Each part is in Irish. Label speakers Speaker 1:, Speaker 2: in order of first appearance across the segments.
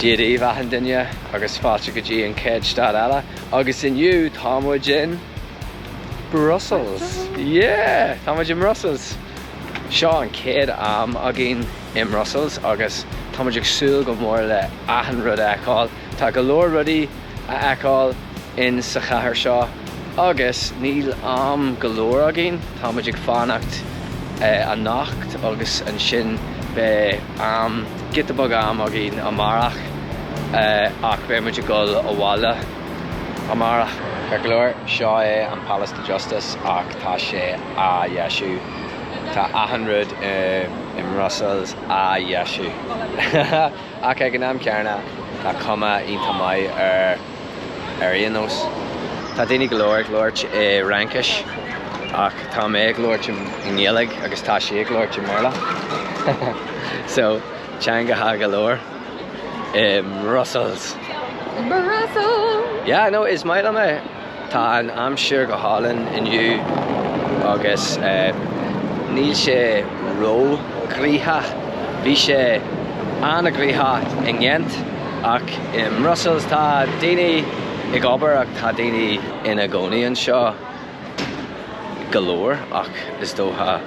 Speaker 1: Dia daoibh achan duine agus fáilte go dtí an chéad stad eile agus inniu tá muid in Brussels. Yeah! Tá muid i mBrussels! Seo an chéad am againn i mBrussels agus tá muid ag súil go mór le achan rud a fheiceáil. Tá go leor rudaí a fheiceáil in sa chathair seo agus níl am go leor againn, tá muid ag fanacht anocht agus ansin beidh am, giota beag am againn amárach ach beidh muid ag dul abhaile amárach. Ceart go leor, seo é an Palace de Justice ach tá sé á dheisiú. Tá achan rud i mBrussels á dheisiú. Ach ag an am céanna, tá cuma iontach maith air ar aon nós. Tá daoine go leor ag labhairt i Fhraincis ach tá mé ag labhairt i nGaeilge agus tá sí ag labhairt i mBéarla. So, teangacha go leor i mBrussels.
Speaker 2: Brussels!
Speaker 1: Yeah, no, is maith liom é. Tá an aimsir go hálainn inniu agus níl sé ró-ghrianach. Bhí sé an-ghrianach i nGent ach i mBrussels tá daoine ag obair ach tá daoine ina gcónaí anseo go leor ach is dócha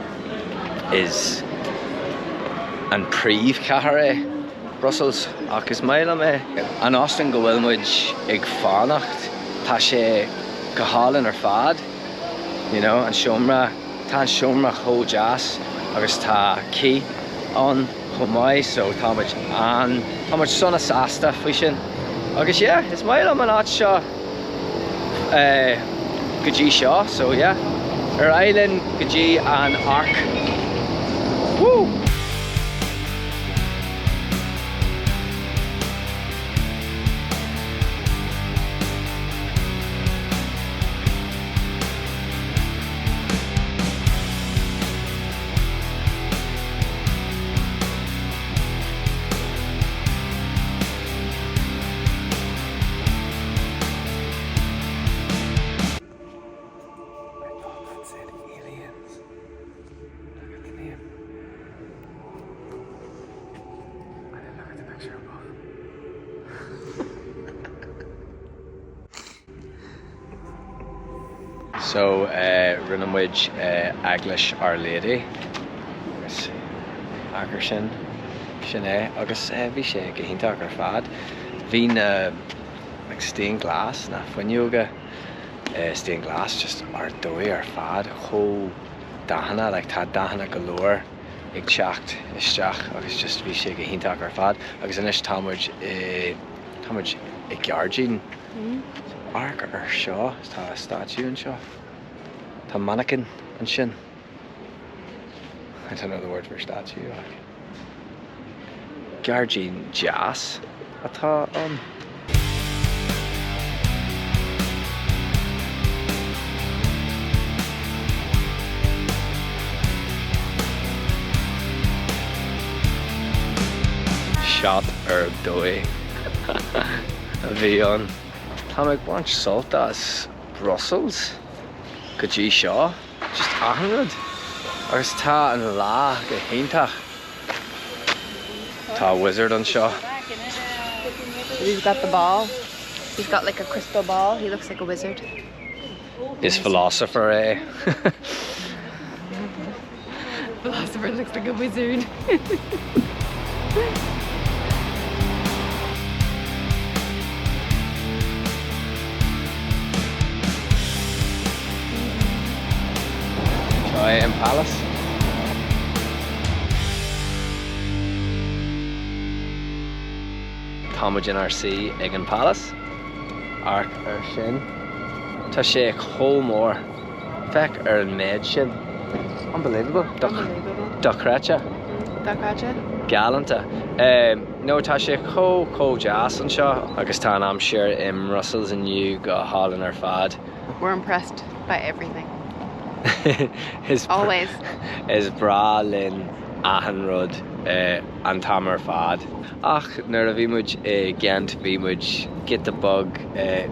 Speaker 1: is an príomhchathair é. Brussels ach is maith liom é. An óstán go bhfuil muid ag fanacht, tá sé go hálainn ar fad, you know, an seomra, tá an seomra chomh deas agus tá cith ann chomh maith so tá muid an, tá muid sona sásta faoi sin. Agus yeah, is maith liom an áit seo eh, go dtí seo so yeah, ar aghaidh linn go dtí an Arc. Woo! I thought that said aliens. Look at the name. And then look at the picture above. So uh, rinne muid uh, Eaglais Our Lady agus agur sin sin é agus uh, bhí sé go hiontach ar fad. Bhí na like stained glass na fuinneoga uh, stained glass just ar dóigh ar fad chomh dathanna like tá dathanna go leor ag teacht isteach agus just bhí sé go hiontach ar fad agus anois tá muid i tá muid i gairdín Amharc ar seo tá statue anseo Tá mannequin ansin I don't know the word for statue ach gairdín deas atá ann. Shot ar dóigh a bhí ann. Tá mé ag baint sult as Brussels go dtí seo, just achan rud. Agus tá an lá go hiontach. Tá wizard anseo.
Speaker 2: He's got the ball. He's got like a crystal ball. He looks like a wizard.
Speaker 1: Is philosopher é.
Speaker 2: Philosopher looks like a wizard.
Speaker 1: Seo é an Palace. Tá muid inár suí ag an Palace. Amharc ar sin. Tá sé chomh mór. Féach ar an méid sin. Unbelievable. Dochreidte.
Speaker 2: Dochreidte.
Speaker 1: Galánta. No, tá sé chomh chomh deas anseo agus tá an aimsir i mBrussels inniu go hálainn ar fad.
Speaker 2: We're impressed by everything.
Speaker 1: Is
Speaker 2: Always.
Speaker 1: Is breá linn achan rud an t-am ar fad. Ach nuair a bhí muid i Gent bhí muid giota beag,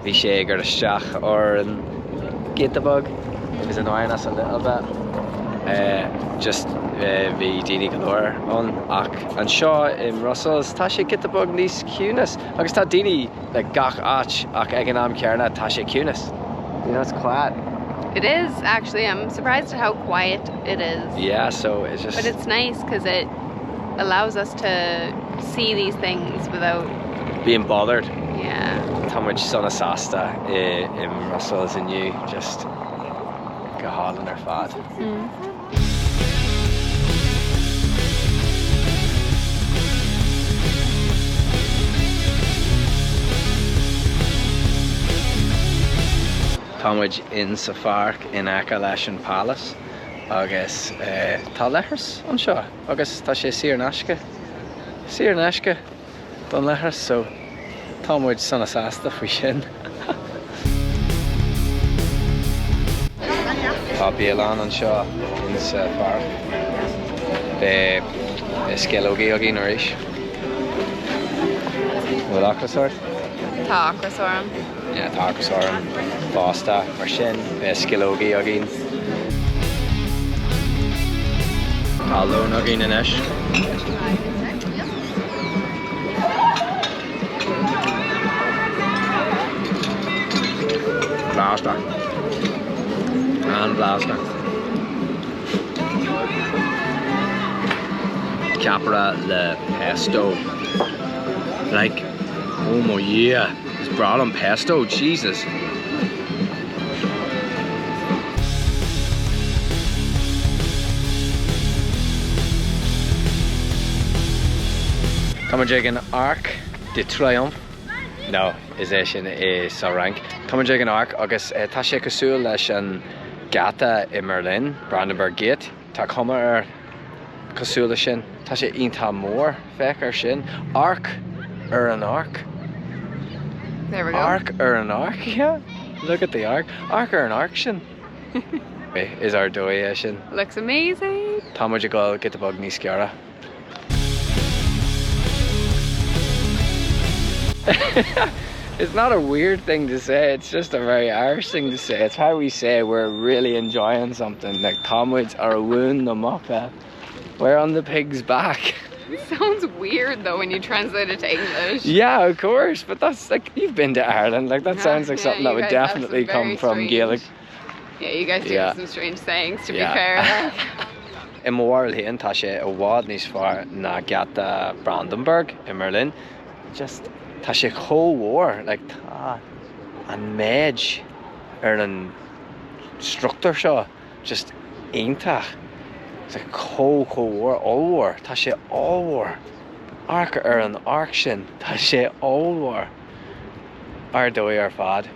Speaker 1: bhí sé ag cur isteach orainn giota beag. It was annoying us a little bit. Just. bhí daoine go leor ann ach anseo i mBrussels tá sé giota beag níos ciúnas agus tá daoine like gach áit ach ag an am céanna tá sé ciúnas. You know, it's quiet.
Speaker 2: It is actually. I'm surprised at how quiet it is.
Speaker 1: Yeah, so it's just
Speaker 2: But it's nice because it allows us to see these things without
Speaker 1: being bothered.
Speaker 2: Yeah.
Speaker 1: Tá muid sona sásta i i mBrussels inniu just go hálainn ar fad.
Speaker 2: Mm.
Speaker 1: Tá muid in sa pháirc in aice leis an Palace agus tá leithreas anseo agus tá sé saor in aisce. Saor in aisce don leithreas so tá muid sona sásta faoi sin. Tá bialann anseo in sa pháirc. Beidh sceallógaí againn arís. Bhfuil ocras ort?
Speaker 2: Tá ocras orm.
Speaker 1: Yeah, tá ocras orm fosta. Mar sin, beidh sceallógaí againn. Tá lón againn anois. Blasta. An-bhlasta. Ceapaire le pesto. Like, oh mo Dhia, is breá liom pesto, Jesus. Tá muid ag an Arc de Triomphe. No, is é sin i sa Fhrainc. Tá muid ag an Arc agus tá sé cosúil leis an geata i mBerlin, Brandenburg Gate. Tá cuma air cosúil leis sin. Tá sé iontach mór, féach ar sin. Amharc ar an Arc.
Speaker 2: There we go.
Speaker 1: Amharc ar an Arc, yeah. Look at the Arc. Amharc ar an Arc sin. Is ar dóigh é sin.
Speaker 2: Looks amazing.
Speaker 1: Tá muid ag dul giota beag níos giorra. It's not a weird thing to say, it's just a very Irish thing to say. It's how we say we're really enjoying something. Like tá muid ar mhuin na muice. We're on the pig's back.
Speaker 2: It sounds weird though when you translate it to English.
Speaker 1: Yeah, of course, but that's like you've been to Ireland, like that
Speaker 2: Yeah,
Speaker 1: sounds like
Speaker 2: yeah,
Speaker 1: something that
Speaker 2: you
Speaker 1: would
Speaker 2: guys have some
Speaker 1: definitely come
Speaker 2: very
Speaker 1: from
Speaker 2: strange
Speaker 1: Gaelic.
Speaker 2: Yeah, you guys do
Speaker 1: Yeah.
Speaker 2: have some strange sayings to be
Speaker 1: Yeah.
Speaker 2: fair.
Speaker 1: I mo bharúil féin tá sé i bhfad níos fearr ná geata Brandenburg i mBerlin. Just tá sé chomh mhór, like tá an méid ar an struchtúr seo just iontach. It's like chomh chomh mhór, ollmhór, tá sé ollmhór. Amharc ar an arc sin, tá sé ollmhór. Ar dóigh ar fad.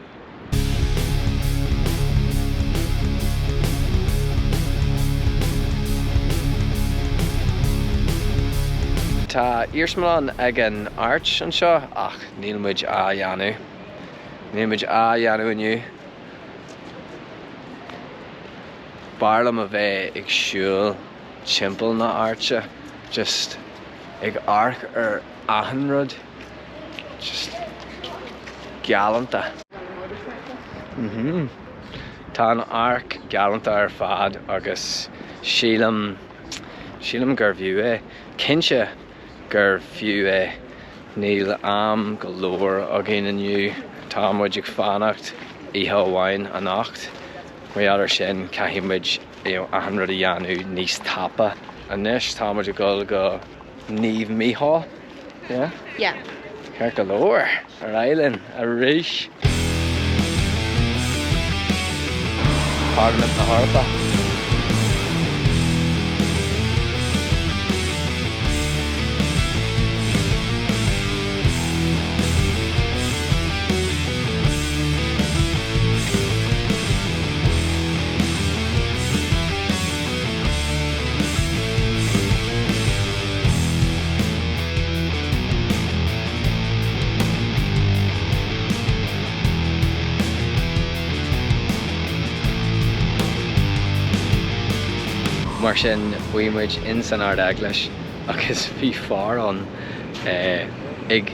Speaker 1: Tá iarsmalann ag an Arch anseo ach níl muid á dhéanamh. Níl muid á dhéanamh inniu. B'fhearr liom a bheith ag siúl timpeall na háite, just ag amharc ar achan rud. Just galánta. Mhm. Tá an Arc galánta ar fad agus sílim, sílim gur bhfiú é. Cinnte gur fiú é. Níl am go leor againn inniu. Tá muid ag fanacht oíche amháin anocht. Mar gheall ar sin caithfidh muid you know, achan rud a dhéanamh níos tapa. Anois tá muid ag dul go Naomh Mícheál. Yeah?
Speaker 2: Yeah.
Speaker 1: Ceart go leor, ar aghaidh linn arís. Parlaimint na hEorpa. Mar sin, bhí muid in san Ard-Eaglais agus bhí fear ann ag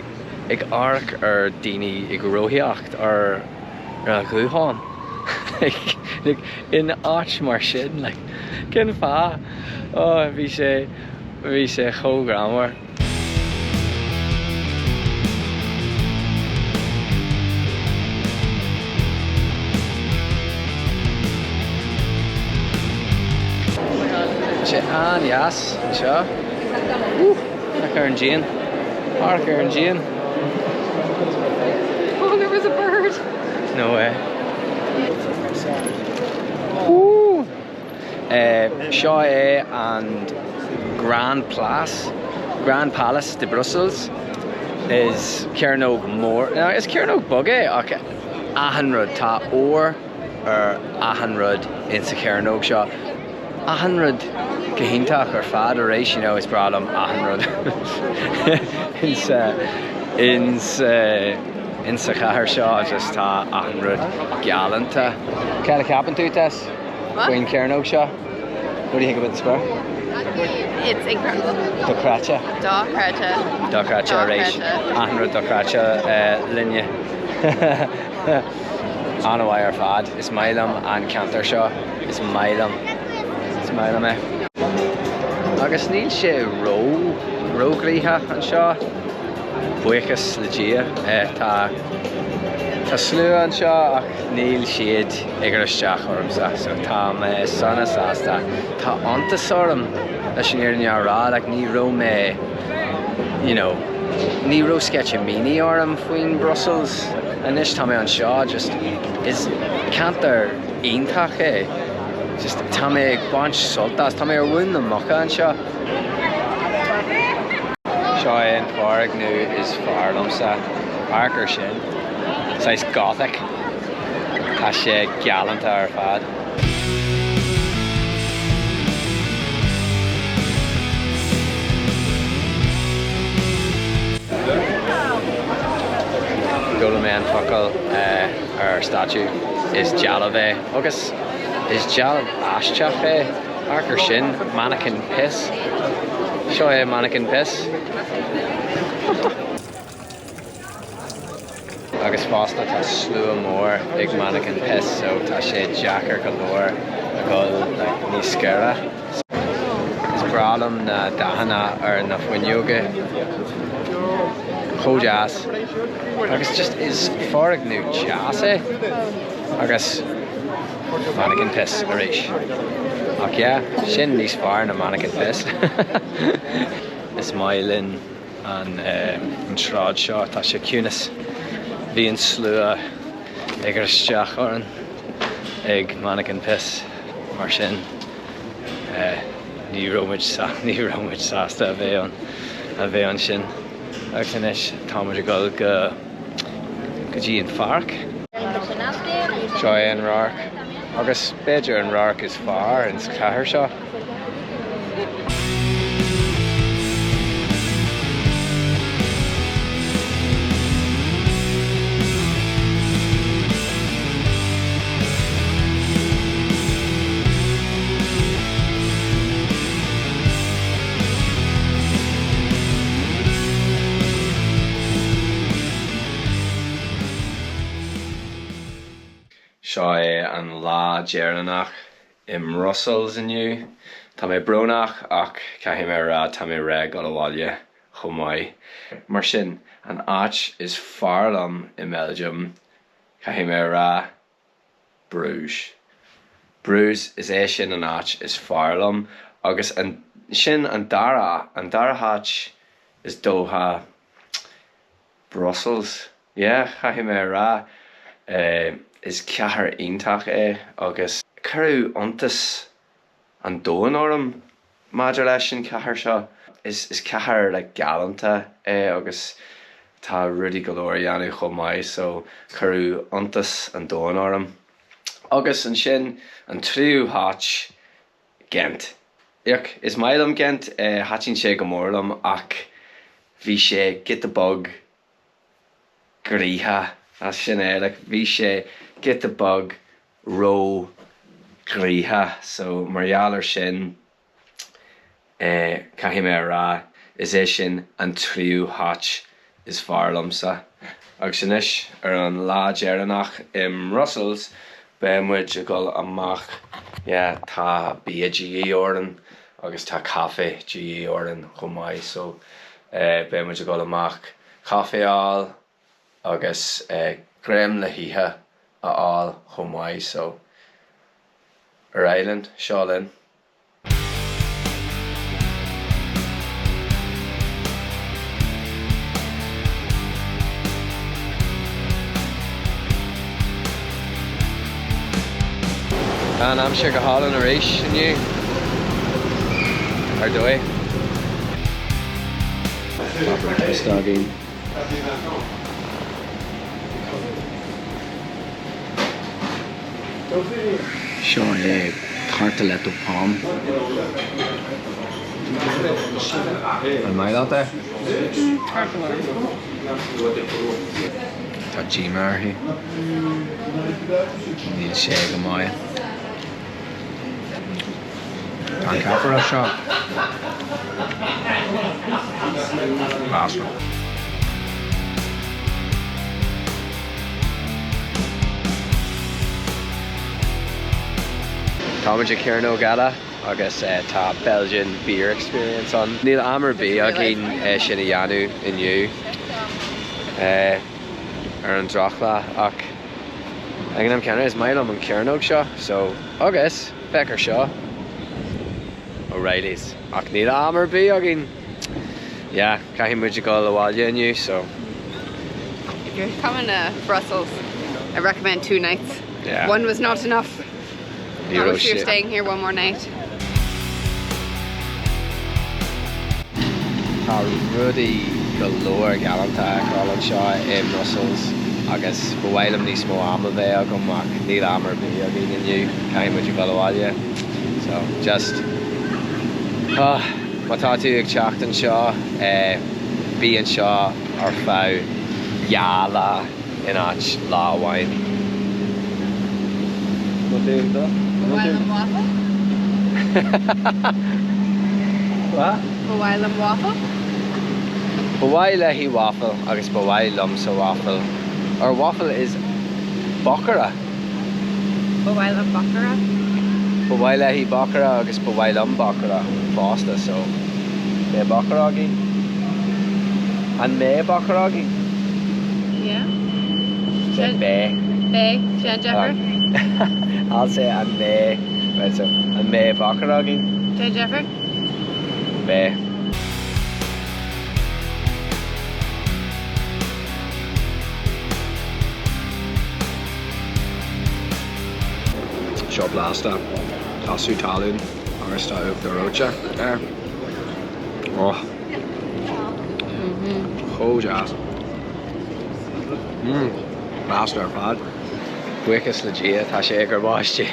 Speaker 1: ag amharc ar daoine ag rothaíocht ar ar a ghuthán. Like in áit mar sin like cén fáth? Oh bhí sé bhí sé chomh greannmhar. Tá sé an-deas anseo. Amharc ar an díon. Amharc ar an díon.
Speaker 2: Oh, there was a bird.
Speaker 1: No way. Woo! Seo é an Grand Place, Grand Palace de Brussels. Is cearnóg mór, is cearnóg beag é ach achan rud, tá ór ar achan rud insa chearnóg seo. Achan rud go hiontach ar fad arís, you know, is breá liom achan rud insa, insa, insa chathair seo, just tá achan rud galánta. Cad a cheapann tú, Tess? Faoin chearnóg seo? What do you think about the square?
Speaker 2: It's incredible.
Speaker 1: Dochreidte.
Speaker 2: Dochreidte.
Speaker 1: Dochreidte arís. Achan rud dochreidte linne. An-mhaith ar fad. Is maith liom an ceantar seo. Is maith liom. Is maith liom é. Agus níl sé ró, róghnoitheach anseo. Buíochas le Dia. Tá, tá slua anseo ach níl siad ag cur isteach ormsa so tá mé sona sásta. Tá iontas orm leis an fhírinne a rá, like ní raibh mé, you know, ní raibh sceitimíní orm faoin Brussels. Anois tá mé anseo just is ceantar iontach é. Just tá mé ag baint sult as, tá mé ar mhuin na muca anseo. Seo é an foirgneamh is fearr liomsa. Amharc ar sin. Saghas Gothic. Tá sé galánta ar fad. D'fhoghlaim mé an focal ar statue. Is dealbh é. Agus is dealbh aisteach é. Amharc ar sin, Manneken Pis. Seo é Manneken Pis. Agus fosta tá slua mór ag Manneken Pis so tá sé deacair go leor a dhul like níos gaire. Is breá liom na dathanna ar na fuinneoga. Chomh deas. Agus just is foirgneamh deas é. Agus. Manneken Pis arís. Ach yeah, sin níos fearr ná Manneken Pis. Is maith linn an tsráid seo, tá sé ciúin. Bhí an slua ag cur isteach orainn ag Manneken Pis, mar sin ní raibh muid ní raibh muid sásta a bheith ann, a bheith ansin. Agus anois tá muid ag dul go. go dtí an pháirc. Seo é an radharc, agus b'fhéidir an radharc is fearr ins chathair seo. Seo é an lá deireanach i mBrussels inniu. Tá mé brónach ach caithfidh mé a rá tá mé réidh dul abhaile chomh maith. Mar sin, an áit is fearr liom i mBeilgium, caithfidh mé a rá, Bruges. Bruges, is é sin an áit is fearr liom agus ansin an dara, an dara háit is dócha Brussels. Yeah, caithfidh mé a rá, is cathair iontach é agus cuireadh iontas an domhain orm maidir leis an chathair seo. Is cathair like galánta é agus tá rudaí go leor a dhéanamh chomh maith so cuireadh iontas an domhain orm. Agus ansin an tríú háit, Ghent. Ioch, is maith liom Ghent, thaitin sé go mór liom ach bhí sé giota beag gnoitheach, sin é, like bhí sé giota beag ró ghnoitheach so mar gheall ar sin eh caithfidh mé a rá is é sin an tríú háit is fearr liomsa. Agus anois ar an lá deireanach i mBrussels Beidh muid ag dul amach, yeah, tá bia de dhíth orainn agus tá caife de dhíth orainn chomh maith so beidh muid ag dul amach caife a fháil agus greim le hithe a fháil chomh maith so ar aghaidh linn, seo linn. Tá an aimsir go hálainn arís inniu, ar dóigh. Tá bricfeasta againn. Seo é tartelette aux pommes. An maith leat é? Tá díomá uirthi. Níl sé go maith. Tá an ceapaire seo blasta. Táimid ag cearnóg eile agus tá Belgian Beer Experience ann. Níl am ar bith againn é sin a dhéanamh inniu ar an drochlá ach ag an am céanna is maith liom an cearnóg seo so agus féach ar seo O'Reilly's ach níl am ar bith againn. Yeah, caithfidh muid a dhul abhaile inniu so.
Speaker 2: If you're coming to Brussels, I recommend 2 nights.
Speaker 1: Yeah.
Speaker 2: One was not enough.
Speaker 1: Ní raibh
Speaker 2: You're
Speaker 1: sé.
Speaker 2: staying here one more night.
Speaker 1: Tá rudaí go leor galánta a fheiceáil anseo i mBrussels agus ba mhaith liom níos mó am a bheith agam ach níl am ar bith againn inniu, caithfidh muid a dhul abhaile. So, just, ah, má tá tú ag teacht anseo, bí anseo ar feadh 2 lá in áit lá amháin.
Speaker 2: Ba mhaith liom waffle.
Speaker 1: What?
Speaker 2: Ba mhaith liom waffle.
Speaker 1: Ba mhaith léi waffle agus ba mhaith liomsa waffle. Or waffle is bocaire.
Speaker 2: Ba mhaith liom bocaire.
Speaker 1: Ba mhaith léi bocaire agus ba mhaith liom bocaire fosta so beidh bocaire againn. An mbeidh bocaire againn?
Speaker 2: Yeah.
Speaker 1: Say beidh.
Speaker 2: Beidh. Sin deifir.
Speaker 1: I'll say an mbeidh. Right so an mbeidh bocaire againn?
Speaker 2: Sin deifir.
Speaker 1: Beidh. Seo blasta. Tá sú talún agus tá uachtar reoite air. Oh. Chomh deas. Mmm. Blasta ar fad. Buíochas le Dia, tá sé ag cur báistí.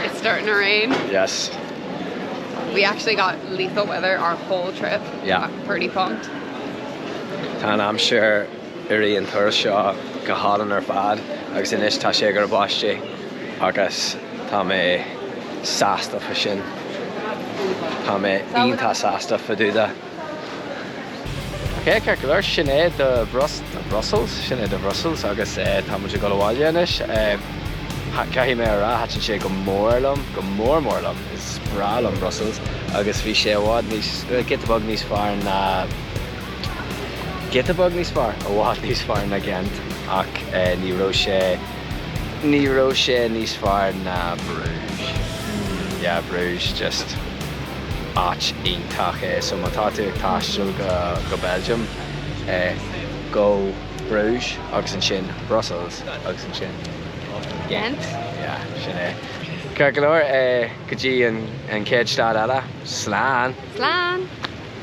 Speaker 2: It's starting to rain.
Speaker 1: Yes.
Speaker 2: We actually got lethal weather our whole trip.
Speaker 1: Yeah.
Speaker 2: I'm pretty pumped.
Speaker 1: Tá an aimsir i rith an turas seo go hálainn ar fad agus anois tá sé ag cur báistí agus tá mé sásta fá sin. Tá mé iontach sásta fá dtaobh de. Ok, ceart go leor, sin é do Brussels, sin é do Brussels agus tá muid ag dul abhaile anois. Caithfidh mé a rá, thaitin sé go mór liom, go mór mór liom. Is breá liom Brussels agus bhí sé i bhfad níos, giota beag níos fearr ná, giota beag níos fearr? I bhfad níos fearr ná Ghent ach ní raibh sé, ní raibh sé níos fearr ná Bruges. Yeah, Bruges just áit iontach é so má tá tú ag taisteal go, go Belgium go Bruges agus ansin Brussels agus ansin
Speaker 2: Ghent.
Speaker 1: Yeah, sin é. Ceart go leor, go dtí an chéad stad eile, slán!
Speaker 2: Slán!